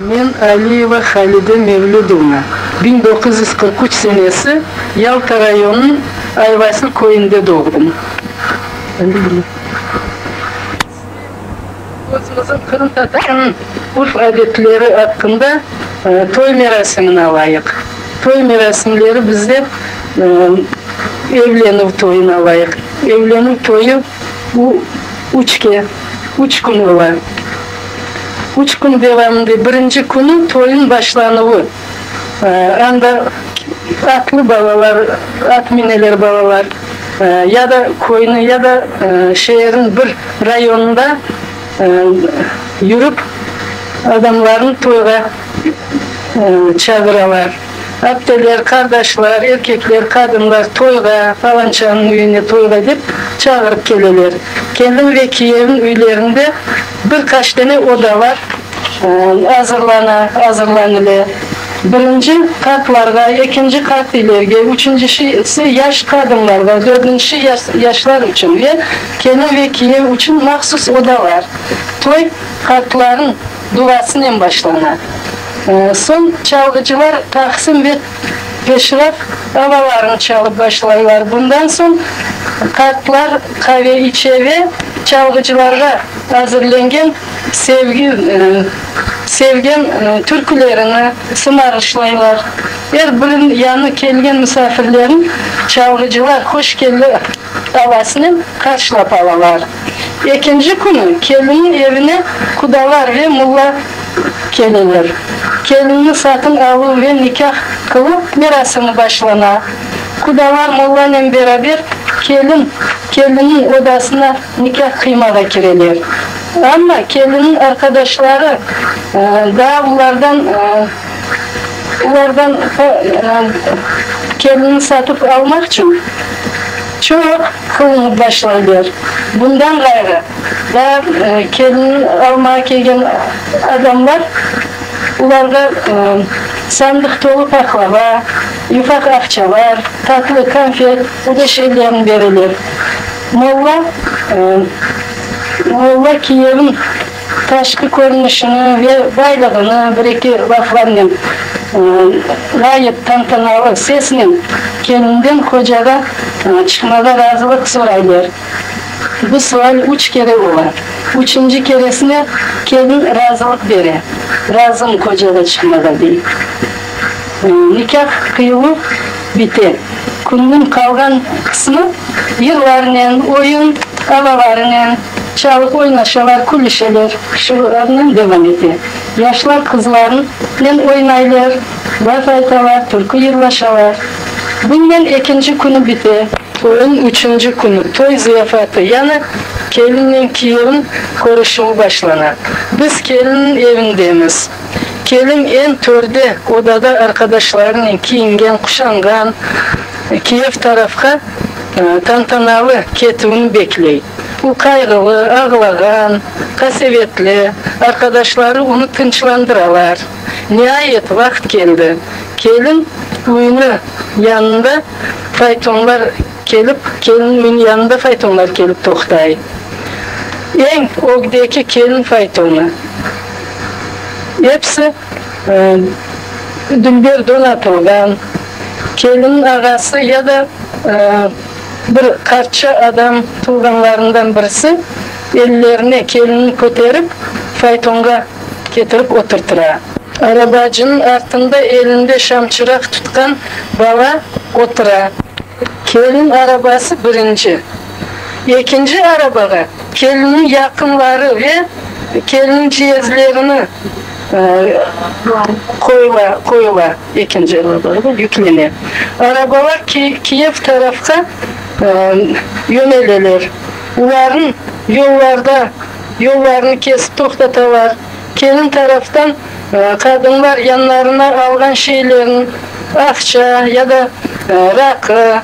Men Aliyeva Halide Mevlüdovna, 1943 senesi Yalta rayonınıñ Ayvasil köyünde doğdım. Özümizniñ qırımtatarnıñ urf-adetleri aqqında toy merasimini alayıq. Toy merasimleri bizde evlenüv toyunı alayıq. Evlenüv toyu üçke, üç kün ola. Üç kün devamında birinci künü toyuñ başlanuvı. Anda atlı balalar, at mineler balalar, ya da köyniñ, ya da şeerniñ bir rayonında yürip, adamlarnı toyğa çağıralar. Apteler, qardaşlar, erkekler, qadınlar toyğa, falançanıñ üyüne toyğa dep çağırıp keleler. Kelin ve kiyevniñ üylerinde bir qaç dane odalar azırlana, azırlanıle. Birinci qartlarğa, ekinci qartiylerge, üçüncisi yaş qadınlarğa, dördüncisi yaşlar içün ve kelin ve kiyev içün mahsus odalar. Toy qartlarnıñ duasınen başlana. Soñ çalğıcılar taqsim ve peşraf avalarını çalıp başlaylar. Bundan soñ qartlar qave içe ve çalğıcılarğa azırlengen sevgi, sevgen türkülerini sımarışlaylar. Er biriniñ yanı kelgen musafirlerni çalğıcılar hoş keldi avasınen qarşılap alalar. Ekinci künü kelinniñ evine qudalar ve mulla keleler. Kelinni satın aluv ve nikâh qıluv merasimi başlana. Qudalar mollanen beraber kelin, kelinniñ odasına nikâh qıymağa kireler. Amma kelinniñ arqadaşları daa olardan, olardan kelinni satıp almaq içün çoq qılınıp başlaylar. Bundan ğayrı, daa kelinni almağa kelgen adamlar olarğa sandıq tolu paqlava, yufaq aqçalar, tatlı, konfet, öyle şeylerni bereler. Molla, molla kiyevniñ taşqı körünişini ve baylığını bir-eki laflarnen, ğayet tantanalı sesnen kelinden qocağa çıqmağa razılıq soraylar. Bu sual üç kere ola. Üçünci keresine kelin razılıq bere, Razım qocağa çıqmağa, dey. Nikâh qıyıluv bite. Künniñ qalğan qısmı yırlarnen, oyun avalarınen, çalıp oynaşalar, külüşeler, şularnen devam ete. Yaşlar qızlarnen oynaylar, laf aytalar, türkü yırlaşalar. Bunnen ekinci künü bite. Toyuñ üçünci künü, toy ziyafatı, yani kelinnen kiyevniñ körüşüvi başlana. Biz kelinniñ evindemiz. Kelin eñ törde odada arqadaşlarınen kiyingen, quşanğan, kiyev tarafqa tantanalı ketüvini bekley. O qayğılı, ağlağan, qasevetli, arqadaşları onı tınçlandıralar. Niayet, vaqıt keldi. Kelin üyüni yanında faytonlar kelip, kelin üyüniñ yanında faytonlar kelip toqtay. Eñ ögdeki kelin faytonı. Episi dülber donatılğan, kelinniñ ağası ya da bir qartça adam tuvğanlarından birisi ellerine kelinni köterip, faytonğa ketirip oturtıra. Arabacınıñ artında elinde şamçıraq tutqan bala otura. Kelin arabası birinci. Ekinci arabağa kelinniñ yaqınları ve kelin ciyezlerini qoyula, qoyula, ekinci arabağa yüklene. Arabalar Kiyev tarafqa yöneleler. Olarnıñ yollarda yollarını kesip toqtatalar. Kelin taraftan qadınlar yanlarına alğan şeylerini, aqça ya da raqı,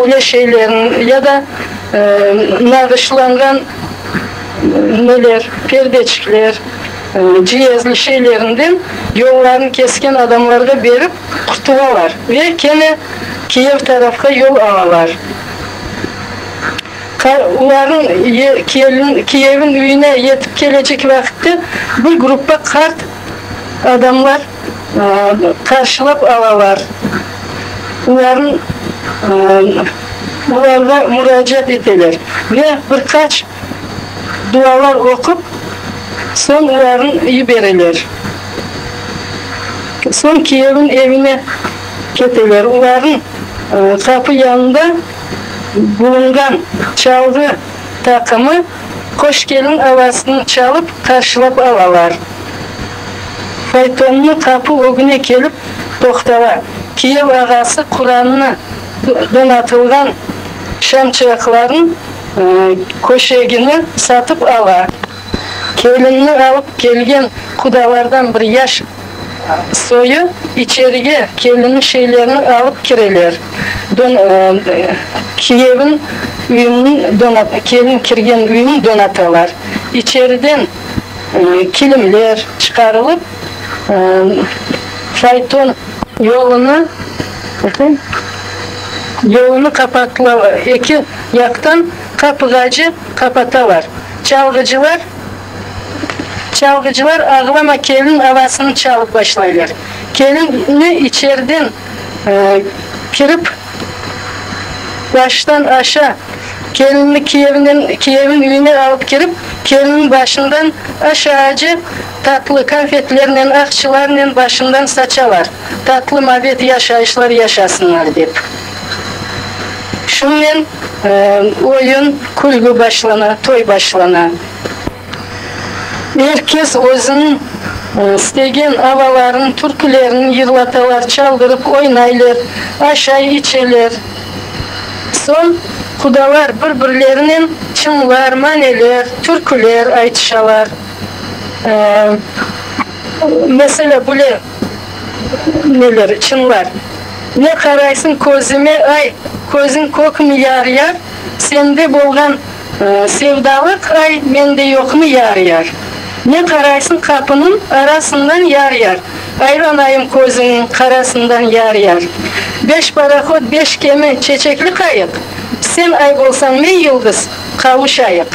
öyle şeylerini ya da nağışlanğan neler, perdeçikler, ciyezli şeylerinden yollarını kesken adamlarğa berip qurtulalar ve kene Kiyev tarafqa yol alalar. Olarnıñ kelin, kiyevniñ üyüne yetip kelecek vaqıtte bir gruppa qart. adamlar qarşılap alalar, olarnıñ olarğa muracaat eteler ve bir qaç dualar oqup, soñ olarnı yibereler. Soñ kiyevniñ evine keteler. Olarnıñ qapı yanında bulunğan çalğı taqımı Hoş kelin avasını çalıp qarşılap alalar. Faytonnı qapı ögüne kelip toqtala. Kiyev ağası Qurannı donatılğan şamçıraqlarnıñ köşegini satıp ala. Kelinni alıp kelgen qudalardan bir yaş soyu içerige kelinniñ şeylerini alıp kireler. Kiyevin üyüni kelin kirgen üyüni donatalar. İçeriden kilimler çıqarılıp, fayton yolunı yolunı qapatılalar, eki yaqtan qapığacı qapatalar. Çalğıcılar Çalğıcılar Ağlama kelin avasını çalıp başlaylar. Kelinni içeriden kirip, baştan aşa kelinni kiyevinen kiyevin üyüne alıp kirip, kelinniñ başından aşaace tatlı konfetlernen, aqçılarnen başından saçalar, tatlı mabet yaşayışlar yaşasınlar dep. Şunen oyun, külgü başlana, toy başlana. Er kes özüniñ istegen avalarını, türkülerini yırlatalar, çaldırıp oynaylar, aşay, içeler. Soñ qudalar bir-birlerinen çıñlar, maneler, türküler aytışalar. Meselâ, böyle neler, çıñlar, Ne qaraysıñ közüme, ay, közüñ kökmi yar-yar, Sende bolğan sevdalıq, ay, mende yoqmı yar-yar? Ne qaraysıñ qapınıñ arasından yar-yar, Aylanayım közüñniñ qarasından yar-yar. Beş parohod, beş gemi, çeçekli qayıq, Sen ay bolsañ, men yıldız, qavuşayıq.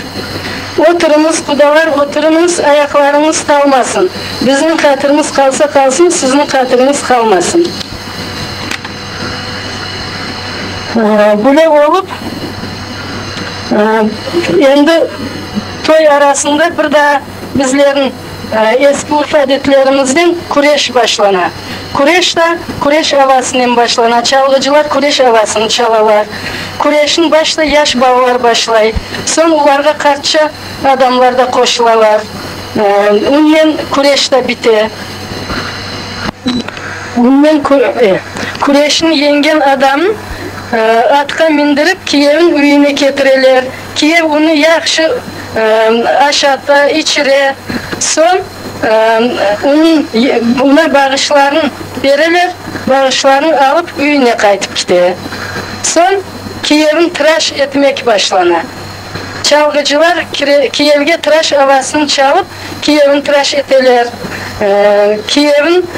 Oturıñız, qudalar, oturıñız, ayaqlarıñız talmasın, Bizniñ hatırımız qalsa qalsın, siziñ hatırıñız qalmasın. Böyle olıp, endi toy arasında bir daa bizlerniñ eski urf-adetlerimizden küreş başlana. Küreş da küreş avasınen başlana, çalğıcılar küreş avasını çalalar. Küreşni başta yaş balalar başlay, soñ olarğa qartça adamlar da qoşulalar. Onen küreş da bite. Bunnen küreşni yeñgen adamnı atqa mindirip, kiyevniñ üyüne ketireler. Kiyev onı yahşı aşata, içire. Soñ onıñ oña bağışlarını bereler, bağışlarını alıp, üyüne qaytıp kete. Soñ kiyevni tıraş etmek başlana. Çalğıcılar kiyevge tıraş avasını çalıp, kiyevni tıraş eteler. Kiyevin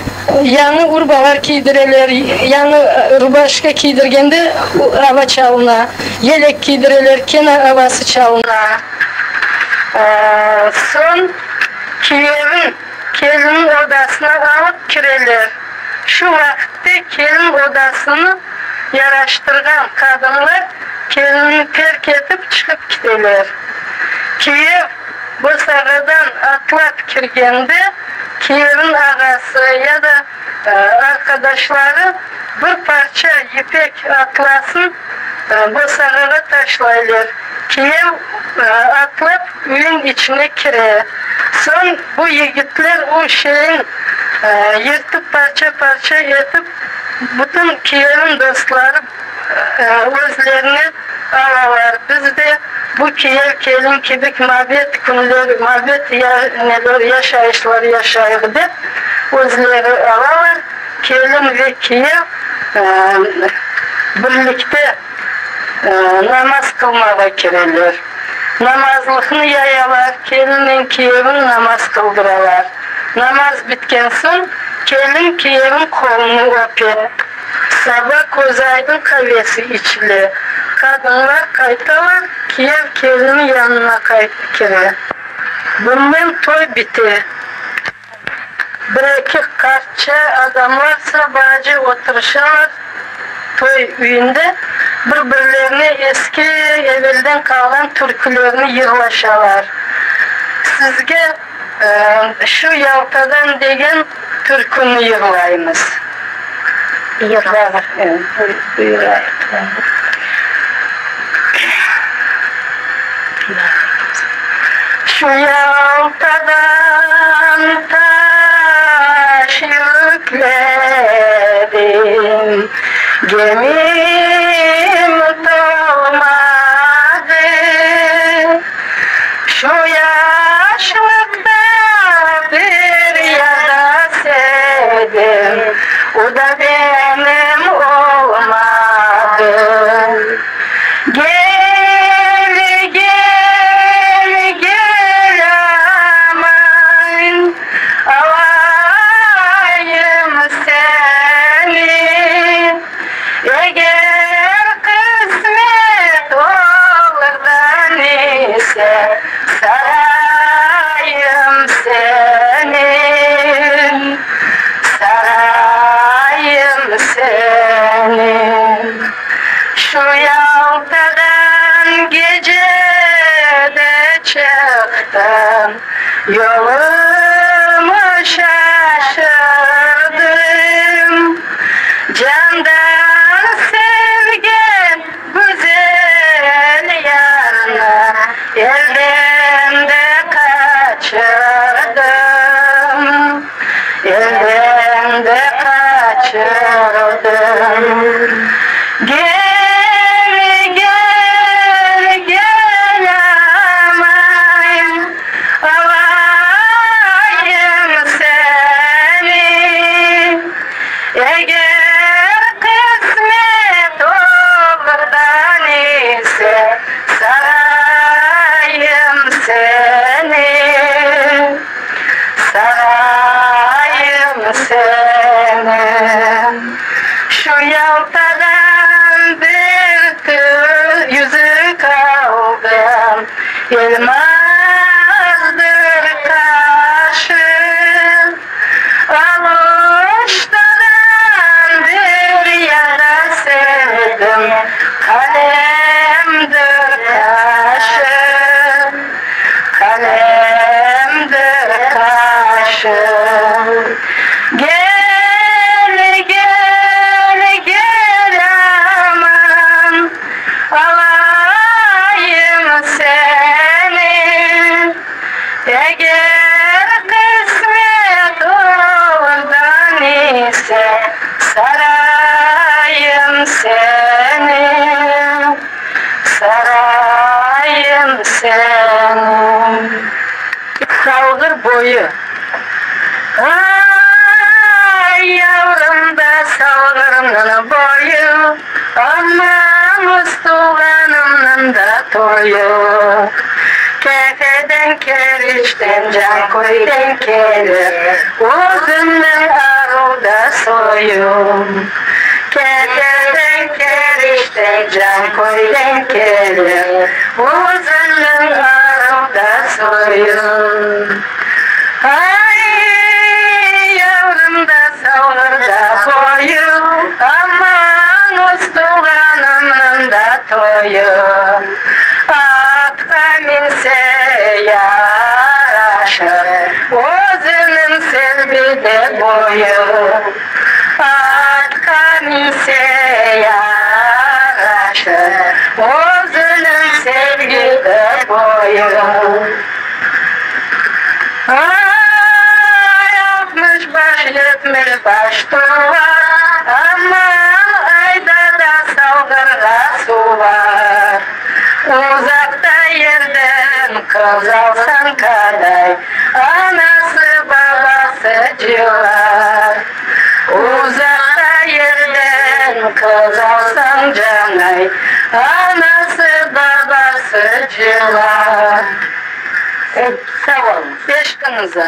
yañı urbalar kiydireler, yañı rubaşka kiydirgende ava çalına, yelek kiydireler, kene avası çalına. Soñ kiyevin keliniñ odasına alıp kireler. Şu vaqıtte kelin odasını yaraştırğan qadınlar kelinni terk etip çıqıp kiteler. Kiyev bosağadan atlap kirgende, kiyevniñ ağası ya da arqadaşları bir parça yipek atlasın bosağağa taşlaylar. Kiyev atlap üyüñ içine kire. Soñ bu yigitler o şeyin yırtıp parça-parça etip, bütün kiyevniñ dostları özlerine alalar. Biz de bu kiyev-kelin kibik mabet künler, mabet neler, yaşayışlar yaşayıq dep, özleri alalar. Kelin ve kiyev birlikte namaz qılmağa kireler. Namazlıqnı yayalar, kelinnen kiyevin namaz qıldıralar. Namaz bitken soñ, kelin kiyevin qolunı öpe. Saba közaydın qavesi içile. Qadınlar qaytalar, kiyev kelini yanına kire. Bunnen toy bite. Bir-eki qartça adamlar sabacı oturışalar toy üyünde, bir-birlerine eski, evelden qalğan türkülerni yırlaşalar. Sizge şu Yaltadan degen türküni yırlaymız. Yırla. Buyurayıq. Şu Yaltadan taş yükledim, Gemim tolmadı. Şu yaşlıqta bir yar sevdim, O da benim olmadı. Gel, gel, gel aman, Alayım seni. Eger qısmet olur da ise, Sarayım seni, sarayım seni. Şu Yaltadan gece de çıqtım, Yolumı şaşırdım. Candan sevgen güzel yarnı Elden de qaçırdım, Elden de qaçırdım. Gel, gel, gel aman, Alayım seni. Eger qısmet olur da ise, Sarayım seni, sarayım seni. Şu Yaltadan bir yüzük aldım, Elmazdır qaşı. Aluştadan bir yar sevdim, Qalemdir qaşı, qalemdir qaşı. Gel, gel, gel aman, Alayım seni. Eger qısmet olur da ise, Sarayım seni, sarayım seni. Salğır boyu. Ay, yavrum da Salğırnıñ boyu, Aman, tuvğanımnıñ da toyu. Kefeden, Keriçten, Canköyden kelir, Özümniñ aruv da soyum. Kefeden, Keriçten, Canköyden kelir, Özümniñ aruv da soyum. Ay, yavrum da Salğırda boyu, Aman, tuvğanımnıñ da toyu. Atqa minse yaraşır, Özüniñ selbi de boyu. Atqa minse yaraşır, Özüniñ selbi de boyu. Ay, 60 baş, 70 baş tuvar, Aman, ayda da Salğırğa suv bar. Uzaqta yerden qız alsañ kaday, Anası, babası cılar. Uzaqta yerden qız alsañ canay, Anası, babası cılar. Sağ oluñ. Eşqiñize.